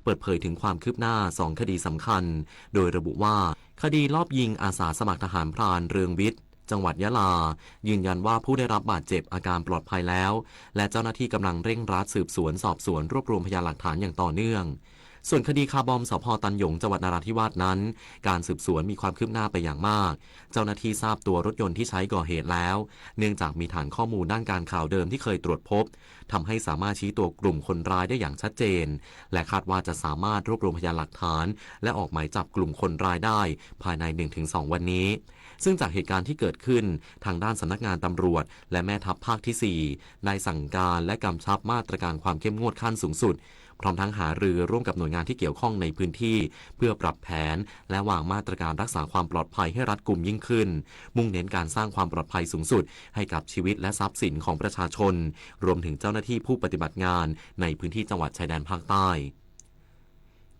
ปิดเผยถึงความคืบหน้าสองคดีสำคัญ โดยระบุว่า คดีลอบยิงอาสาสมัครทหารพรานเรืองวิทย์ จังหวัดยะลา ยืนยันว่าผู้ได้รับบาดเจ็บอาการปลอดภัยแล้ว และเจ้าหน้าที่กำลังเร่งรัดสืบสวนสอบสวนรวบรวมพยานหลักฐานอย่างต่อเนื่อง ส่วนคดีคาร์บอม สภ.ตันหยง จังหวัดนราธิวาสนั้น การสืบสวนมีความคืบหน้าไปอย่างมาก เจ้าหน้าที่ทราบตัวรถยนต์ที่ใช้ก่อเหตุแล้ว เนื่องจากมีฐานข้อมูลด้านการข่าวเดิมที่เคยตรวจพบ ทำให้สามารถชี้ตัวกลุ่มคนร้ายได้อย่างชัดเจน และคาดว่าจะสามารถรวบรวมพยานหลักฐาน และออกหมายจับกลุ่มคนร้ายได้ภายในหนึ่งถึงสองวันนี้ ซึ่งจากเหตุการณ์ที่เกิดขึ้น ทางด้านสำนักงานตำรวจ และแม่ทัพภาคที่สี่ ได้สั่งการและกำชับมาตรการความเข้มงวดขั้นสูงสุด พร้อมทั้งหารือร่วมกับหน่วยงานที่เกี่ยวข้องในพื้นที่ เพื่อปรับแผน และวางมาตรการรักษาความปลอดภัยให้รัดกุมยิ่งขึ้น มุ่งเน้นการสร้างความปลอดภัยสูงสุดให้กับชีวิตและทรัพย์สินของประชาชน รวมถึงเจ้าหน้าที่ผู้ปฏิบัติงานในพื้นที่จังหวัดชายแดนภาคใต้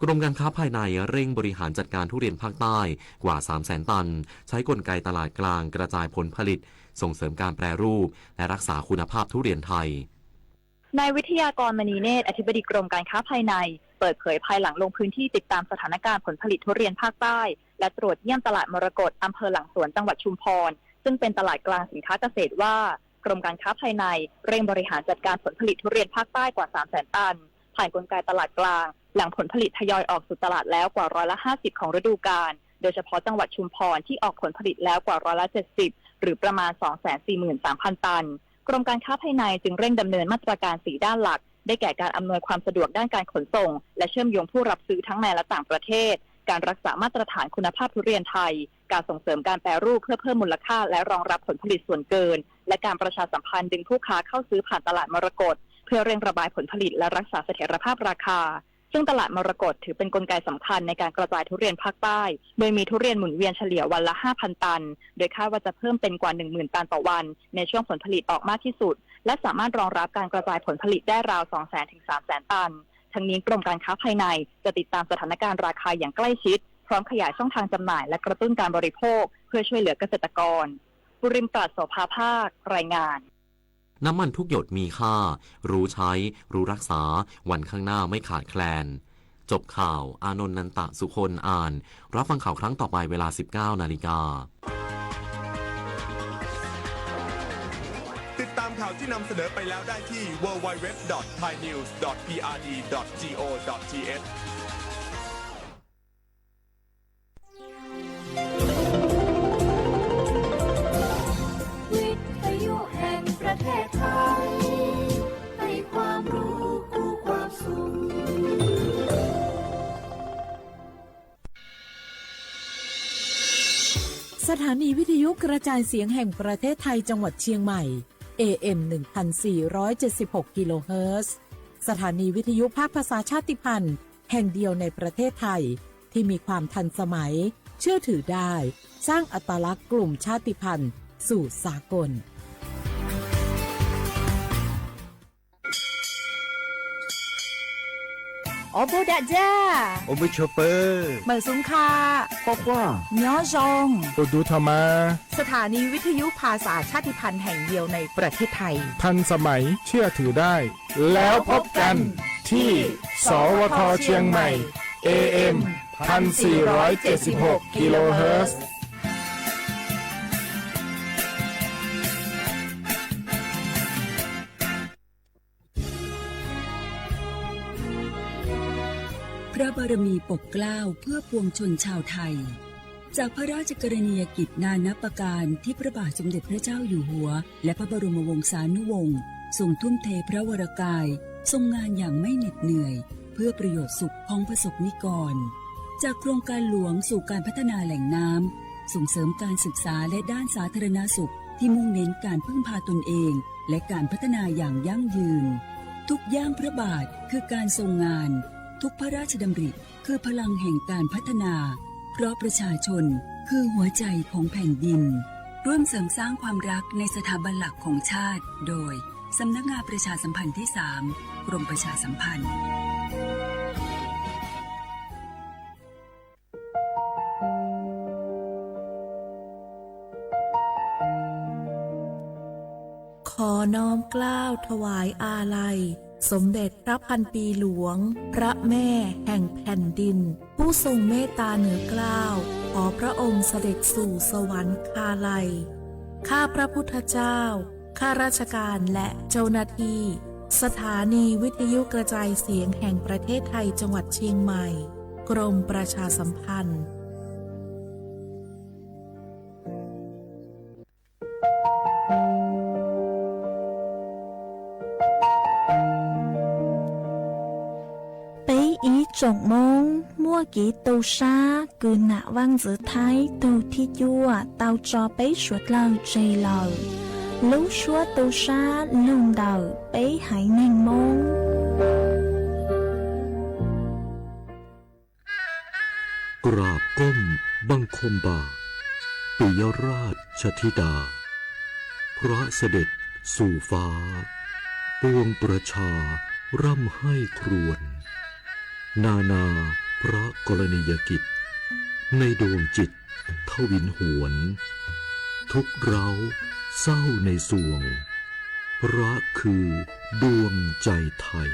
กรมการค้าภายในเร่งบริหารจัดการทุเรียนภาคใต้กว่าสามแสนตัน ใช้กลไกตลาดกลางกระจายผลผลิต ส่งเสริมการแปรรูป และรักษาคุณภาพทุเรียนไทย นายวิทยากร มณีเนตร อธิบดีกรมการค้าภายใน เปิดเผยภายหลังลงพื้นที่ติดตามสถานการณ์ผลผลิตทุเรียนภาคใต้ และตรวจเยี่ยมตลาดมรกต อำเภอหลังสวน จังหวัดชุมพร ซึ่งเป็นตลาดกลางสินค้าเกษตรว่า กรมการค้าภายใน เร่งบริหารจัดการผลผลิตทุเรียนภาคใต้กว่าสามแสนตัน ผ่านกลไกตลาดกลาง หลังผลผลิตทยอยออกสู่ตลาดแล้วกว่าร้อยละห้าสิบของฤดูกาล โดยเฉพาะจังหวัดชุมพรที่ออกผลผลิตแล้วกว่าร้อยละเจ็ดสิบ หรือประมาณสองแสนสี่หมื่นสามพันตัน กรมการค้าภายในจึงเร่งดำเนินมาตรการสี่ด้านหลัก ได้แก่การอำนวยความสะดวกด้านการขนส่ง และเชื่อมโยงผู้รับซื้อทั้งในและต่างประเทศ การรักษามาตรฐานคุณภาพทุเรียนไทย การส่งเสริมการแปรรูปเพื่อเพิ่มมูลค่าและรองรับผลผลิตส่วนเกิน และการประชาสัมพันธ์ดึงผู้ค้าเข้าซื้อผ่านตลาดมรกต เพื่อเร่งระบายผลผลิตและรักษาเสถียรภาพราคา ซึ่งตลาดมรกตถือเป็นกลไกสำคัญในการกระจายทุเรียนภาคใต้ โดยมีทุเรียนหมุนเวียนเฉลี่ยวันละห้าพันตัน โดยคาดว่าจะเพิ่มเป็นกว่าหนึ่งหมื่นตันต่อวัน ในช่วงผลผลิตออกมากที่สุด และสามารถรองรับการกระจายผลผลิตได้ราวสองแสนถึงสามแสนตัน ทั้งนี้กรมการค้าภายในจะติดตามสถานการณ์ราคาอย่างใกล้ชิด พร้อมขยายช่องทางจำหน่ายและกระตุ้นการบริโภค เพื่อช่วยเหลือเกษตรกร บุริมตราดโสภาภาค รายงาน น้ำมันทุกหยดมีค่า รู้ใช้ รู้รักษา วันข้างหน้าไม่ขาดแคลน จบข่าว อานนท์ นันตะสุคน อ่าน รับฟังข่าวครั้งต่อไปเวลาสิบเก้านาฬิกา ติดตามข่าวที่นำเสนอไปแล้วได้ที่ ดับเบิลยู ดับเบิลยู ดับเบิลยู ดอท ไทยนิวส์ ดอท พีอาร์ดี ดอท จี โอ ดอท ที เอช วิทยุแห่งประเทศไทย ให้ความรู้คู่ความสุข สถานีวิทยุกระจายเสียงแห่งประเทศไทยจังหวัดเชียงใหม่ เอ เอ็ม หนึ่งพันสี่ร้อยเจ็ดสิบหก กิโลเฮิรตซ์ สถานีวิทยุภาคภาษาชาติพันธุ์แห่งเดียวในประเทศไทย ที่มีความทันสมัย เชื่อถือได้ สร้างอัตลักษณ์กลุ่มชาติพันธุ์สู่สากล Ua npawg dam dzaj, ua npawg tshua pawg, mawm xub kha, quaj quaj, nyob zoo, ua duv tho mas. สถานีวิทยุภาษาชาติพันธุ์แห่งเดียวในประเทศไทย ทันสมัย เชื่อถือได้ แล้วพบกันที่ สวท เชียงใหม่ เอ เอ็ม พันสี่ร้อยเจ็ดสิบหก กิโลเฮิรตซ์ พระบารมีปกเกล้าเพื่อปวงชนชาวไทย จากพระราชกรณียกิจนานับประการที่พระบาทสมเด็จพระเจ้าอยู่หัว และพระบรมวงศานุวงศ์ ทรงทุ่มเทพระวรกาย ทรงงานอย่างไม่เหน็ดเหนื่อย เพื่อประโยชน์สุขของประสบนิกร จากโครงการหลวงสู่การพัฒนาแหล่งน้ำ ส่งเสริมการศึกษาและด้านสาธารณสุข ที่มุ่งเน้นการพึ่งพาตนเอง และการพัฒนาอย่างยั่งยืน ทุกย่างพระบาทคือการทรงงาน ทุกพระราชดำริคือพลังแห่งการพัฒนา เพราะประชาชนคือหัวใจของแผ่นดิน ร่วมเสริมสร้างความรักในสถาบันหลักของชาติ โดย สำนักงานประชาสัมพันธ์ที่สาม กรมประชาสัมพันธ์ ขอน้อมเกล้าถวายอาลัย สมเด็จพระพันปีหลวง พระแม่แห่งแผ่นดิน ผู้ทรงเมตตาเหนือเกล้า ขอพระองค์เสด็จสู่สวรรคาลัย ข้าพระพุทธเจ้า ข้าราชการและเจ้าหน้าที่ สถานีวิทยุกระจายเสียงแห่งประเทศไทยจังหวัดเชียงใหม่ กรมประชาสัมพันธ์ Peb ib tsoom Hmoob muaj kev tu sab kws nam vaj ntxwv Thaib tug thib cuaj tau tso peb suav dlawg tseg lawm. Lub suab tu sab lug ntawm peb haiv neeg Hmoob. กราบก้มบังคมบาท ปิยราชธิดา พระเสด็จสู่ฟ้า ปวงประชาร่ำไห้ครวญ นานาพระกรณียกิจ ในดวงจิตทวินหวน ทุกข์ร้าวเศร้าในสวง พระคือดวงใจไทย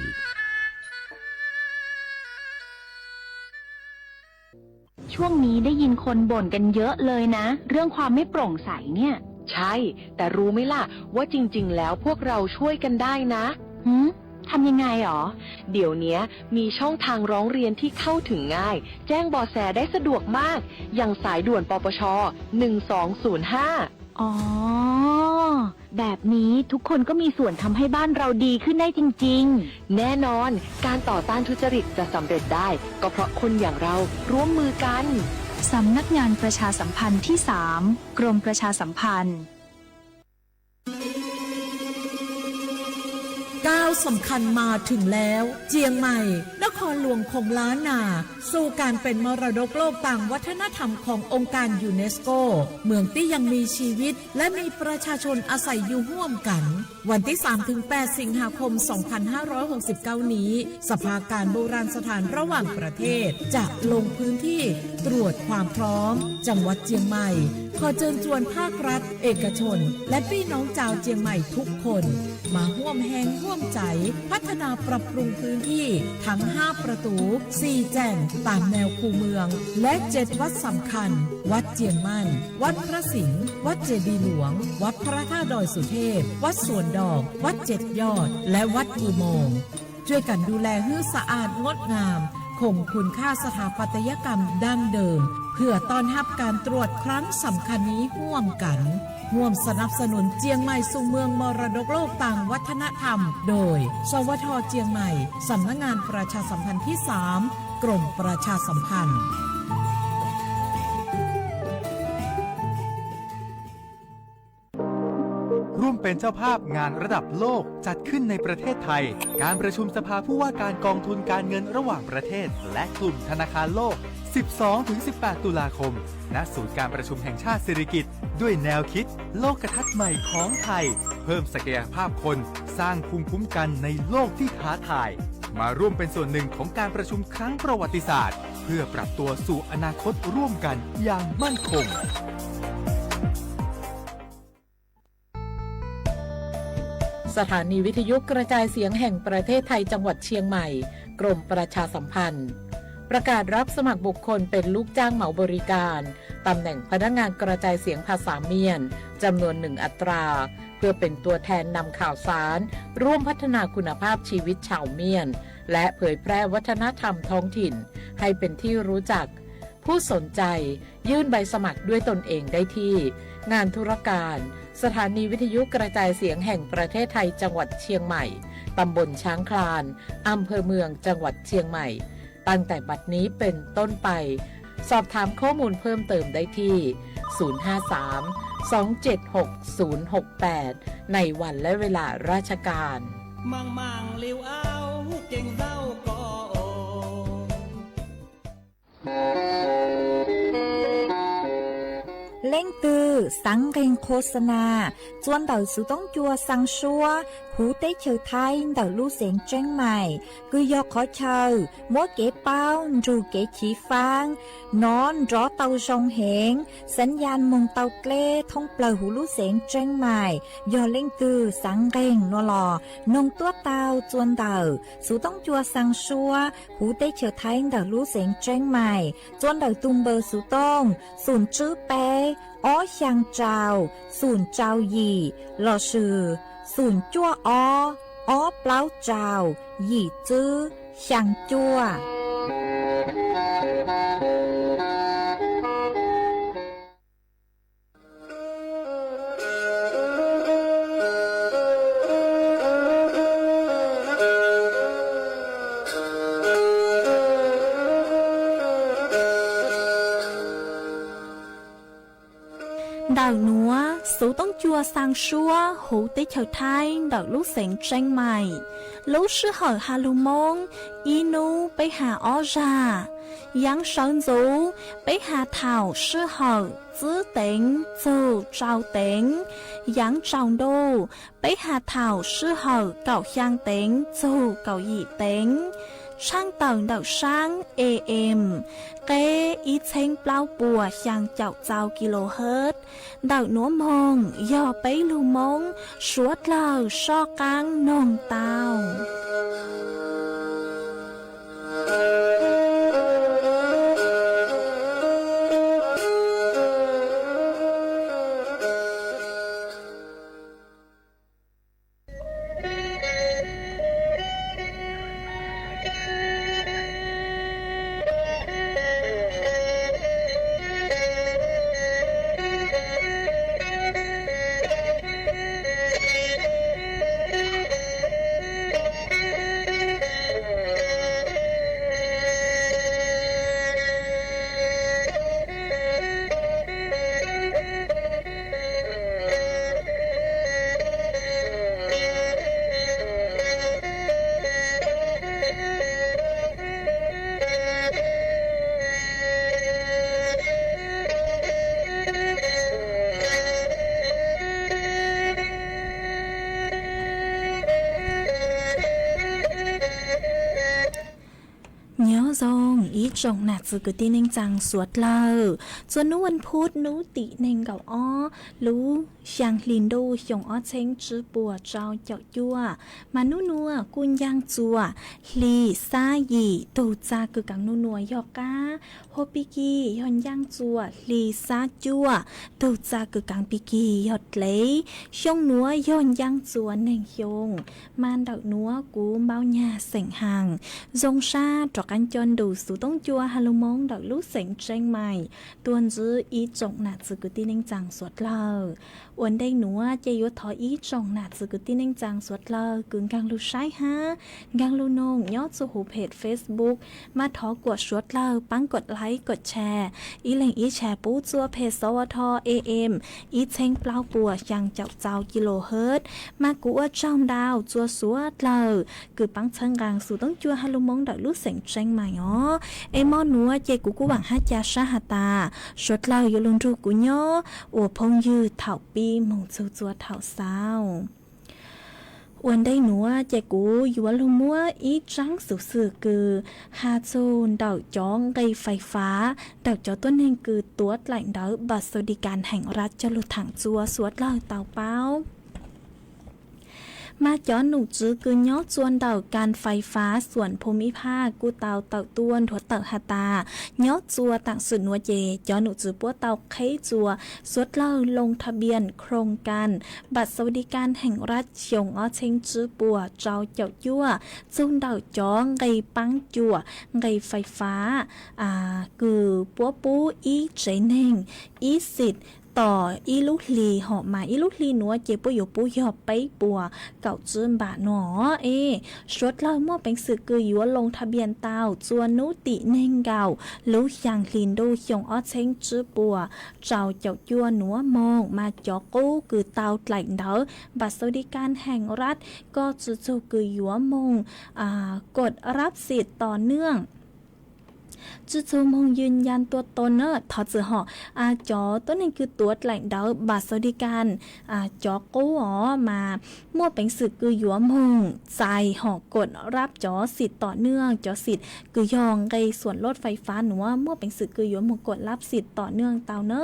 ช่วงนี้ได้ยินคนบ่นกันเยอะเลยนะ เรื่องความไม่โปร่งใสเนี่ย ใช่ แต่รู้ไหมล่ะ ว่าจริงๆ แล้วพวกเราช่วยกันได้นะ หืม ทำยังไงหรอ เดี๋ยวเนี้ยมีช่องทางร้องเรียนที่เข้าถึงง่าย แจ้งเบาะแสได้สะดวกมาก อย่างสายด่วน ปปช หนึ่งสองศูนย์ห้า อ๋อ แบบนี้ทุกคนก็มีส่วนทำให้บ้านเราดีขึ้นได้จริงๆ แน่นอน การต่อต้านทุจริตจะสำเร็จได้ ก็เพราะคนอย่างเราร่วมมือกัน สำนักงานประชาสัมพันธ์ที่สาม กรมประชาสัมพันธ์ ก้าวสำคัญมาถึงแล้ว เจียงใหม่ นครหลวงของล้านนา สู่การเป็นมรดกโลกตามวัฒนธรรมขององค์การยูเนสโก เมืองที่ยังมีชีวิต และมีประชาชนอาศัยอยู่ร่วมกัน วันที่สามถึงแปดสิงหาคมสองพันห้าร้อยหกสิบเก้านี้ สภาการโบราณสถานระหว่างประเทศจะลงพื้นที่ตรวจความพร้อมจังหวัดเจียงใหม่ ขอเชิญชวนภาครัฐ เอกชน และพี่น้องชาวเจียงใหม่ทุกคน มาร่วมแฮงร่วมใจ พัฒนาปรับปรุงพื้นที่ทั้งห้าประตู สี่แจ่ง ตามแนวคูเมือง และเจ็ดวัดสำคัญ วัดเจียงมั่น วัดพระสิงห์ วัดเจดีย์หลวง วัดพระธาตุดอยสุเทพ วัดสวนดอก วัดเจ็ดยอด และวัดอุโมงค์ ช่วยกันดูแลให้สะอาดงดงาม คงคุณค่าสถาปัตยกรรมดั้งเดิม เพื่อต้อนรับการตรวจครั้งสำคัญนี้ร่วมกัน ร่วมสนับสนุนเจียงใหม่สู่เมืองมรดกโลกตามวัฒนธรรม โดย สวท เจียงใหม่ สำนักงานประชาสัมพันธ์ที่สาม กรมประชาสัมพันธ์ ร่วมเป็นเจ้าภาพงานระดับโลกจัดขึ้นในประเทศไทย การประชุมสภาผู้ว่าการกองทุนการเงินระหว่างประเทศ และกลุ่มธนาคารโลก สิบสองถึงสิบแปด ตุลาคม ณ ศูนย์การประชุมแห่งชาติสิริกิติ์ ด้วยแนวคิดโลกทัศน์ใหม่ของไทย เพิ่มศักยภาพคน สร้างภูมิคุ้มกันในโลกที่ท้าทาย มาร่วมเป็นส่วนหนึ่งของการประชุมครั้งประวัติศาสตร์ เพื่อปรับตัวสู่อนาคตร่วมกันอย่างมั่นคง สถานีวิทยุกระจายเสียงแห่งประเทศไทยจังหวัดเชียงใหม่ กรมประชาสัมพันธ์ ประกาศรับสมัครบุคคลเป็นลูกจ้างเหมาบริการ ตำแหน่งพนักงานกระจายเสียงภาษาเมียน จำนวนหนึ่งอัตรา เพื่อเป็นตัวแทนนำข่าวสาร ร่วมพัฒนาคุณภาพชีวิตชาวเมียน และเผยแพร่วัฒนธรรมท้องถิ่น ให้เป็นที่รู้จัก ผู้สนใจยื่นใบสมัครด้วยตนเองได้ที่ งานธุรการ สถานีวิทยุกระจายเสียงแห่งประเทศไทยจังหวัดเชียงใหม่ ตำบลช้างคลาน อำเภอเมืองจังหวัดเชียงใหม่ ตั้งแต่บัดนี้เป็นต้นไป สอบถามข้อมูลเพิ่มเติมได้ที่ ศูนย์ห้าสาม สองเจ็ดหก ศูนย์หกแปด ในวันและเวลาราชการ Mang mang liu ao keeng zau ko o. Leej twg xaav nqeeg qhuas xa nas txua ntawm xuv toob cua xaa suab huv teb chaws Thaib ntawm lub xeev Tseeb Mais, kws yog qhov chaw muab kev paub nrug kev chiv faab nov nrov tau zoo heev, xaav yaj moog tau dleb thoob plawg huv lub xeev Tseeb Mais. Yog leej twg xaav nqeeg nuav los noog tuab taug txua ntawm xuv toob cua xaa suab huv teb chaws Thaib ntawm lub xeev Tseeb Mais txua ntawm tug npawb xuv tooj xoom tswb peb ob xyaa rau xoom rau yim lossis xoom cuaj ob ob plaub rau yim tswb xyaa cuaj. Ntawm nuav xuv toob cua xaa suab huv teb chaws Thaib ntawm lub xeev Tseeb Mais. Lub sij hawm has lug Moob, ib nub peb has ob zag. Yaav sawv ntxuv, peb has thaum sij hawm tsib teev txug rau teev. Yaav tsaus ntuj, peb has thaum sij hawm kaum xyaa teev txug kaum yim teev. Tshaaj tawm ntawm saab A M, qeb ib txheeb plaub puas xyaa caum txau kilohertz. Ntawm nuav moog yog peb lug Moob suav dlawg soj qaab noog tau. Nyob zoo ib tsoom nam txiv kwv tij neej tsaa suav dlawg, txua nub vas phuv nub tim neeg nkaum ob lub xyaa hli ntuj xyoo ob txheeb tsib puas rau caum cuaj, mas nub nuav kuj ncaaj txuas hli xab yim, tug txag kws kaav nub nuav yog qaab, hua pig kig yog ncaaj txuas hli xab cuaj, tug txag kws kaav pig kig yog dlev. Xyoo nuav yog ncaaj txuas neeg xyoo, mas ntawm nuav kuv Npauj Nyag xeem Haas zoo sab rov qaab coj nrug xuv toob cua has lug Moob ntawm lub xeev Tseeb Mais tuaj ntsib ib tsoom nam txiv kwv tij neej tsaa suav dlawg. Ua ntej nuav ces yuav thov ib tsoom nam txiv kwv tij neej tsaa suav dlawg kws nkaag lug saib hab nkaag lug noog nyob txug huv phem Facebook, mas thov kuas suav dlawg paab kod like kod share, ib leeg ib share pub txua phem sov tho A M ib txheeb plaub puas xyaa caum txau kilohertz. Mas kuv ua tsaug ntau txua suav dlawg kws paab txhawb nqaa xuv toob cua has lug Moob ntawm lub xeev Tseeb Mais os. Es mo nuav ces kuv kuj vaam hab ca sab has tas suav dlawg yuav lug nrug kuv nyob ua phooj ywg thaum pib moog txug txua thaum xaus. Ua ntej nuav ces kuv yuav lug muab ib tsaab xuv xwm kws has txug ntawm cov nqe fais fab ntawm cov tuab neeg kws tuav dlaim ntawv npam xaus di kas heem raj coj lug thaam txua suav dlawg tau paub. Mas cov nom tswv kws nyob txua ntawm kas fais fab xuam phoo mib phaj kuj tau tawm tuaj nthuav tawm has tas nyob txua taam sim nuav ces cov nom tswv puab tau qheb txua suav dlawg loo tha bias khroos kas npam xaus di kas heem raj xyoo ob txheeb tsib puas rau caum cuaj txug ntawm cov nqe paab cuam nqe fais fab kws puab pub ib tsev neeg ib xim tom ib lub hli, hom mas ib lub hli nuav ces puab yuav pub yog peb puas kaum tsib npam nuav. Es suav dlawg muaj peev xwm kws yuav loo tha bias tau txua nub tim neeg nkaum lub xyaa hli ntuj xyoo ob txheeb tsib puas rau caum cuaj nuav moog mas cov qub kws tau dlaim ntawv npam xaus di kas heem raj koj tsi txug kws yuav moog kod rab xim tos naj Tswj txug moog yws yas tua toos na, thov txim hom, cov tuab neeg kws tuav dlaim ntawv npam xaus di kas cov qub os mas muaj peev xwm kws yuav moog txais hom kod lab cov xim tom nws, cov xim kws yog nqe xuam loj fais fab nuav muaj peev xwm kws yuav moog kod lab xim tom nws tau na.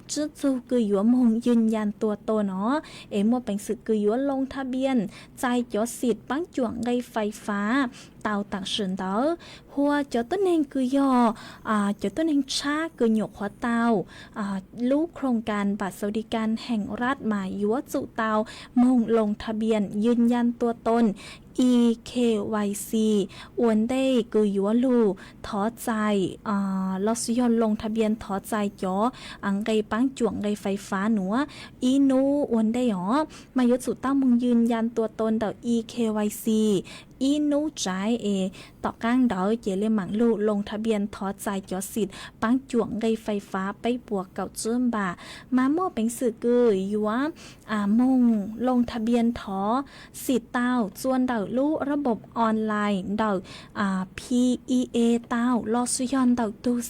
Tswj txug kws yuav moog yws yas tua toos no es muaj peev xwm kws yuav loo tha npias txais cov xim paab cuam nqe fais fab tau tam sim ntawd. Hua cov tuab neeg kws yog cov tuab neeg tshab kws nyuam qhuav tau lub khoos kas npam xaus di kas heem rab mas yuav tsum tau moog loo tha npias yws yas tua toos E K Y C ua ntej kws yuav lug thov txais los sis yog loo tha npias thov txais cov nqe paab cuam nqe fais fab nuav ib nub ua ntej os mas yuav tsum tau moog yws yas tua toos ntawm E K Y C ib nub tsav es tom qaab ntawd ces le maam lug loo tha npias thov txais cov xim paab cuam nqe fais fab peb puas kaum tsib npam mas muaj peev xwm kws yuav moog loo tha npias thov xim tau txua ntawm lub rab npob online ntawm P E A tau los sis yog ntawm tug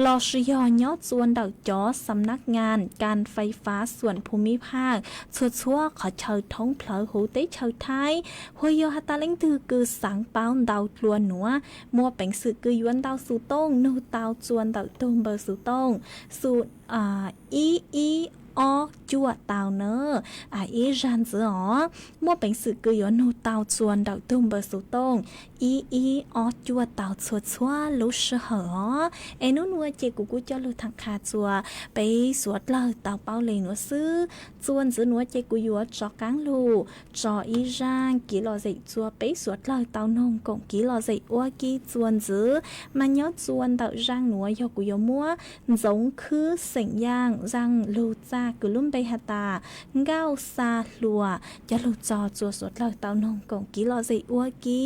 los sis yog nyob txua ntawm cov xam nab ngas kas fais fab xuam phu mib phaj txhua txhua qhov chaw thoob plawg huv teb chaws Thaib. Hua yog has tas leej twg kws xaav paub ntau dlua nuav muaj peev xwm kws yuav ntau xuv tooj nug tau txua ntawm tug npawb xuv tooj xu ib ib ob cuaj tau na. Ib zag ntxiv os, muaj peev xwm kws yuav nug tau txua ntawm tug npawb xuv tooj ib ib ob cuaj tau txhua txhua lub sij hawm os. Es nub nuav ces kuv kuj coj lug tham qha txua peb suav dlawg tau paub le nuav xwb. Txua ntxiv nuav ces kuv yuav tso qaab lug tso ib zag kiv lom zem txua peb suav dlawg tau noog koom kiv lom zem ua ke txua ntxiv. Mas nyob txua ntawm zag nuav yog kuv yuav muab Ntxoov Khwb xeem Yaaj, zag lug txag kws lub npe has tas Nkauj Xa Hluas coj lug tso txua suav dlawg tau noog koom kiv lom zem ua ke.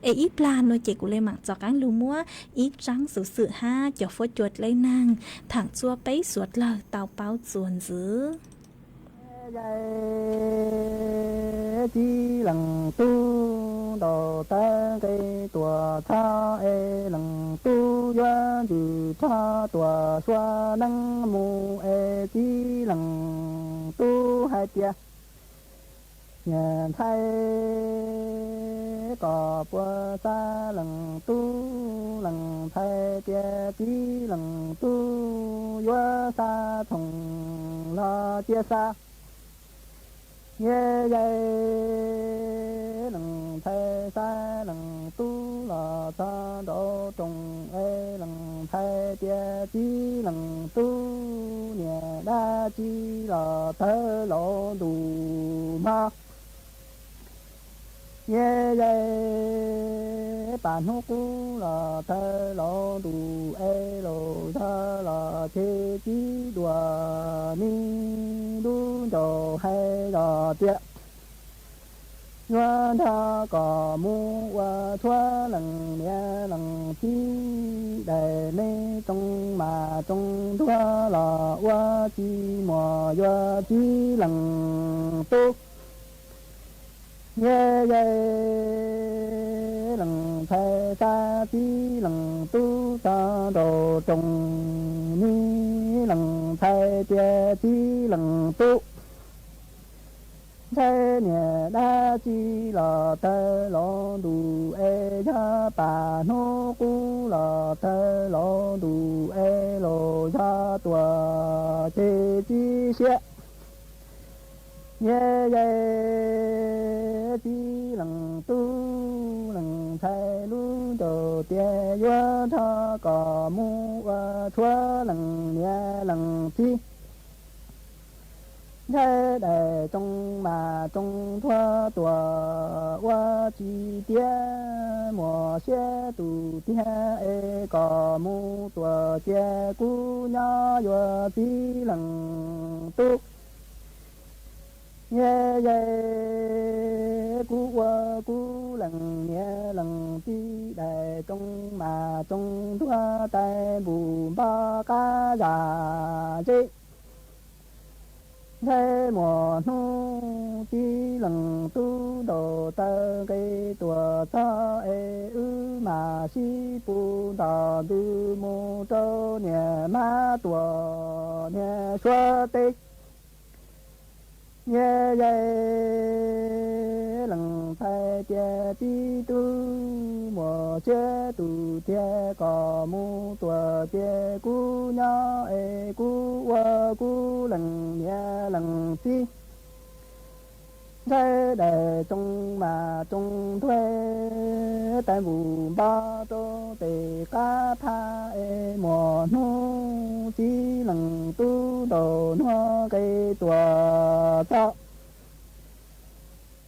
Es ib plag nuav ces kuv le maam tso qaab lug muab ib tsaab xuv xwm hab cov fuab cua dleb naag tham txua peb suav dlawg tau paub txua ntxiv. Txiv leej tub ntaus tawv nqe tuam txhab es leej tub yuav ntsws rog tuam suav neeb mus es txiv leej tub hais tias niam ntxhais kom puas xav leej tub, leej ntxhais tias txiv leej tub yuav xa thoom los cia xa. Yog leej ntxhais xa leej tub los txog nraum rooj es leej ntxhais tias txiv leej tub, niam dab tsi los tawg laus ntuj mog. Yog pam hnub qub los tawg laus ntuj es laus zog los ces txiv dua me lub ncauj hais los tias yuav nrog kom mus ua txhua leej niam leej txiv, daim me tsoo mas tsoo ntuag los ua tsis muaj yuav txiv leej tub. Yog leej ntxhais xa txiv leej tub txog nraum rooj, me leej ntxhais tias txiv leej tub, ntxhais niam dab tsi los tawg laus ntuj es yog pam hnub qub los tawg laus ntuj es laus zog tuam ces txiv siab. Yog txiv leej tub, leej ntxhais lub ncauj tias yuav nrog kom mus ua txhua leej niam leej txiv, ntxhais daim tsoo mas tsoo ntuag tuam ua tsis tiav muaj siab tus tiag es kom mus tuam cia kuv nyob yuav txiv leej tub. Yog kuv ua kuv leej niam leej txiv daim tsoo mas tsoo ntuag tais npum npog qab zam zeb, ntxhais muaj hnub txiv leej tub ntaus taw nqe tuam txog es wb mam sib pus ntom ntws mus rau niam mab tuam niag suab teb. Niag yawg leej ntxhais tias txiv tub muaj siab tus tiag kom mus tuam ces kuv nyob es kuv ua kuv leej niam leej txiv. Ntshai daim tsoo mas tsoo ntuag, tais npum npo rau pem qab phab es muaj hnub txiv leej tub ntaus nuag nqe tuam txog.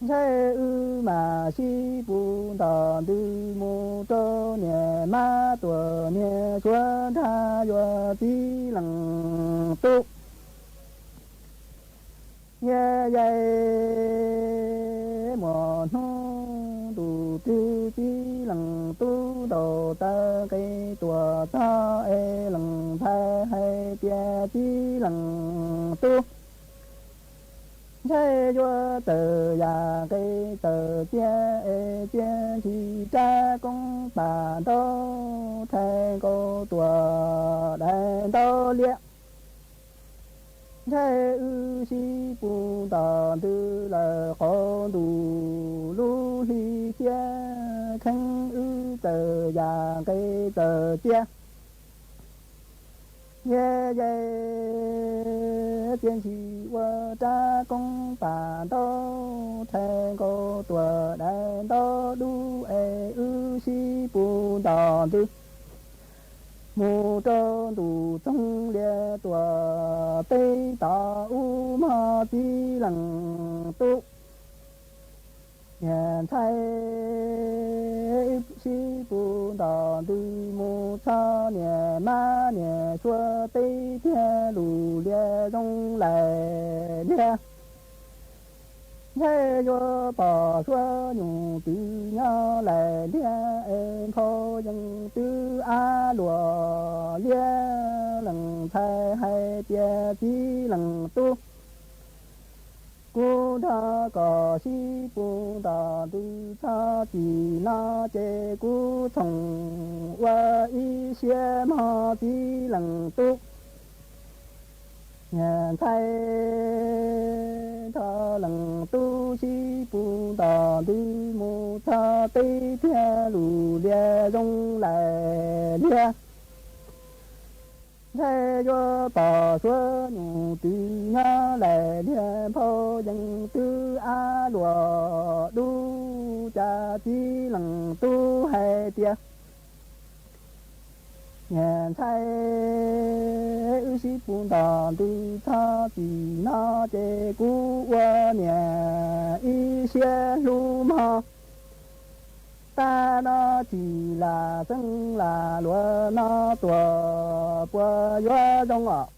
Ntshai wb mam sib pus ntom ntws mus rau niam mab tuam niag suab nrag yuav txiv leej tub. Niag yawg muaj hnub ntu twg txiv leej tub ntaus taw nqe tuam txog es leej ntxhais hais tias txiv leej tub, ntshai yuav txawm yam nqe txawm cia es cia ntsis rab koob pam ntaub rhais nkaus tuam daim ntaub liab. Ntshai wb sib pus ntom ntws lawm qaum ntuj lub hli xiab kheev wb txawm yam nqe txawm cia. Niag yawg cia ntsis ua rab koob pam ntaub rhais nkaus tuam daim ntaub dub es wb sib pus ntom ntws mus rau ntu txoog lias tuam teb tod ub mog txiv leej tub. Niam ntxhais sib pus ntom ntws mus txog niam mab niam suab teb tiag lus lias zoo laim lias. Ntshai yuav pom suab nyuj twm nyob laim lias es nphau yees twb ab luam liab. Leej ntxhais hais tias txiv leej tub, kuv nrog koj sib pus ntom ntws txog txim no ces kuv txhoom ua ib siab mog txiv leej tub. Niam ntxhais nrog leej tub sib pus ntom ntws mus txog teb tiag lus lias zoo laim lias. Ntshai yuav pom suab nyuj twm nyob laim lias nphau yees twb ab luam dub. Cas txiv leej tub hais tias, niam ntxhais, wb sib pus ntom ntws txog txim no ces kuv ua niam ib siab hlub mog. Tag no txim lam xeeb lam luas no tuam puas yuav zoo os.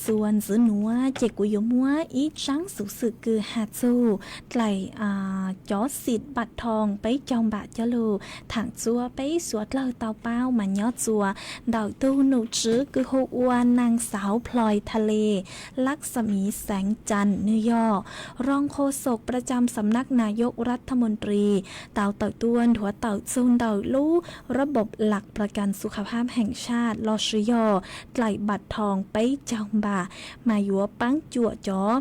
Txuas ntxiv nuav ces kuv yuav muab ib tsaab xuv xwm kws has txug dlaim cov xim npam thoo peb caug npam coj lug thaam txuas peb suav dlawg tau paub mas nyob txuas ntawm tug num tswv kws hu ua Naag Xauv Ploi Tha Les Lak Xamiv Xeev Cas, nwg yog รองโฆษก ประจำสำนักนายกรัฐมนตรี tau tawm tuaj nthuav tawm txug ntawm lub ระบบหลักประกันสุขภาพแห่งชาติ los sis yog dlaim npam thoo peb caug npam mas yuav paab cuam cov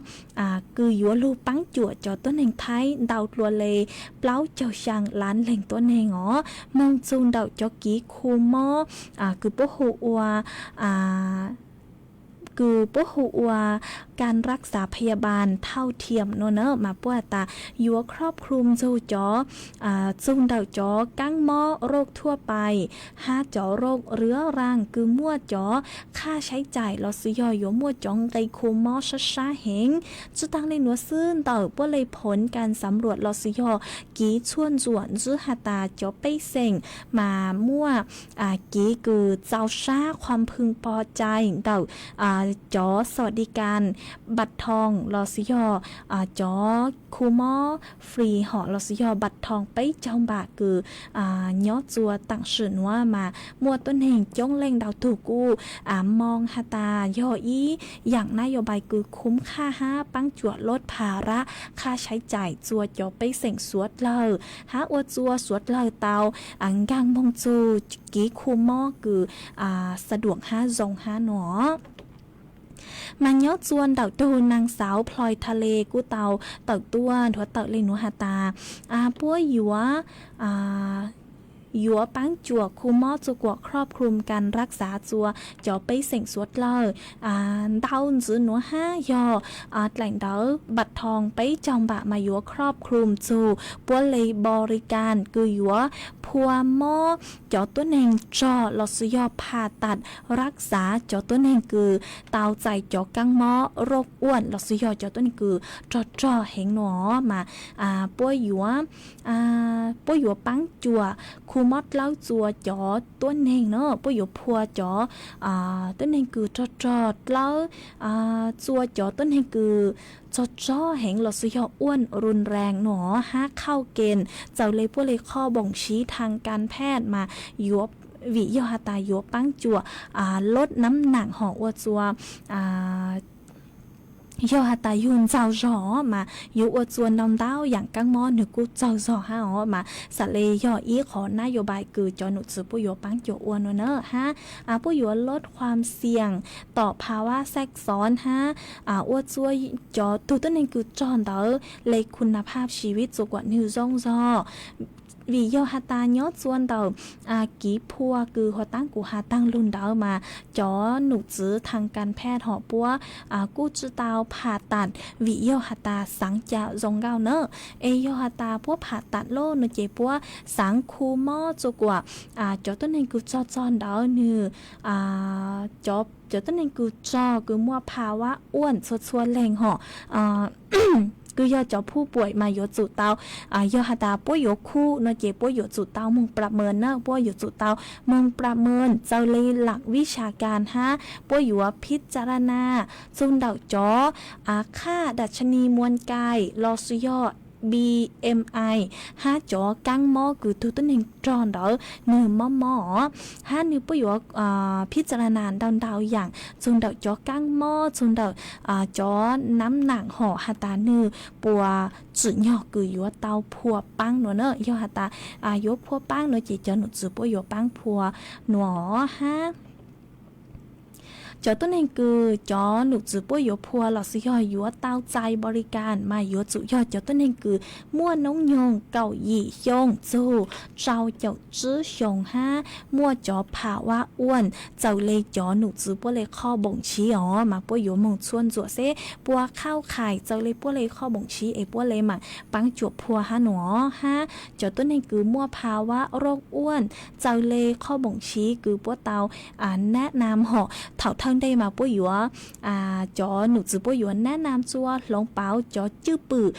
kws yuav lug paab cuam cov tuab neeg Thaib ntau dlua le plaub caug xyaa lab leeg tuab neeg os, moog txug ntawm cov kiv khu mob kws puab hu ua kws puab hu ua การรักษาพยาบาลเท่าเทียม no na mas puab has tas yuav ครอบคลุม txug cov txug ntawm cov kaab mob โรคทั่วไป hab cov โรคเรื้อรัง kws muaj cov ค่าใช้จ่าย los sis yog yuav muaj cov nqe khu mob sab sab heev. Tsi taag le nuav xwb, ntawm puab le ผลการสำรวจ los sis yog kiv txhua ntsuam ntsib has tas cov pej xeem mas muaj kiv kws txaus sab ความพึงพอใจ ntawm cov สวัสดิการบัตรทอง los sis yog cov khu mob free hom los sis yog บัตรทอง peb caug npam kws nyob txuas taam sim nuav mas muaj tuab neeg coob leej ntau tug kuj moog has tas yog ib yaam นโยบาย kws คุ้มค่า hab paab cuam ลดภาระค่าใช้จ่าย txua cov pej xeem suav dlawg hab ua txua suav dlawg tau nkaag moog txug kiv khu mob kws สะดวก hab zoo hab no. Mas nyob txua ntawm tug Naag Xauv Ploi Tha Les kuj tau tawm tuaj nthuav tawm le nuav has tas puab yuav yuav paab cuam khu mob txua kuam ครอบคลุม การรักษา txua cov pej xeem suav dlawg ntau ntxiv nuav hab yog dlaim ntawv บัตรทอง peb caug npam mas yuav ครอบคลุม txug puab le บริการ kws yuav phua mob cov tuab neeg rog los sis yog ผ่าตัด รักษา cov tuab neeg kws tau txais cov kaab mob โรคอ้วน los sis yog cov tuab neeg kws rog rog heev no mas puab yuav puab yuav paab cuam khu mob dlawb txua cov tuab neeg no, puab yuav phua cov tuab neeg kws rog rog dlawb txua cov tuab neeg kws rog rog heev los sis yog อ้วนรุนแรง no hab เข้าเกณฑ์ txawm le puab le qhov บ่งชี้ทางการแพทย์ mas yuav vim yog has tas yuav paab cuam ลดน้ำหนัก hom ua txua yog has tas yug ntxaug zog mas yuav ua txua ntau ntau yaam kaab mob nwg kuj txaug zog hab os mas xam le yog ib qhov นโยบาย kws cov num txwv puab yuav paab cuam ua no na hab puab yuav ลดความเสี่ยงต่อภาวะแทรกซ้อน hab ua txua cov tug tuab neeg kws rog ntawd le คุณภาพชีวิต txua kuam nwg zoo zog. Vim yog has tas nyob txua ntawm kiv phua kws huv taab kuv has taag lug ntawd mas cov num txwv ทางการแพทย์ hom puab kuj tsi tau ผ่าตัด vim yog has tas xaav ca zoo nkauj na. Es yog has tas puab ผ่าตัด lawm no ces puab xaav khu mob txua kuam cov tuab neeg kws rog rog ntawd nwg cov tuab neeg kws rog kws muaj ภาวะอ้วน txhua txhua leeg hom kws yog cov ผู้ป่วย mas yuav tsum tau yog has tas puab yuav khu no ces puab yuav tsum tau moog ประเมิน na, puab yuav tsum tau moog ประเมิน txawm le หลักวิชาการ hab puab yuav พิจารณา txug ntawm cov ค่าดัชนีมวลกาย los sis yog BMI hab cov kaab mob kws tug tuab neeg rog ntawd nwg mob mob os hab nwg puab yuav พิจารณา ntau ntau yaam txug ntawm cov kaab mob txug ntawm cov น้ำหนัก hom has tas nwg puas tsim nyog kws yuav tau phua paab no na. Yog has tas yuav phua paab no ces cov num txwv puab yuav paab phua no hab cov tuab neeg kws cov num txwv puab yuav phua los sis yog yuav tau txais บริการ mas yuav tsum yog cov tuab neeg kws muaj noob nyoog kaum yim xyoo txug rau caum tsib xyoo hab muaj cov ภาวะอ้วน txawm le cov num txwv puab le qhov บ่งชี้ os mas puab yuav moog txhua ntsuam seb puas เข้าข่าย txawm le puab le qhov บ่งชี้ es puab le maam paab cuam phua hab no hab cov tuab neeg kws muaj ภาวะโรคอ้วน txawm le qhov บ่งชี้ kws puab tau แนะนำ hom thaum Thawj ntej mas puab yuav, cov num txwv puab yuav nab nam txua hloov pauv cov cwj pwm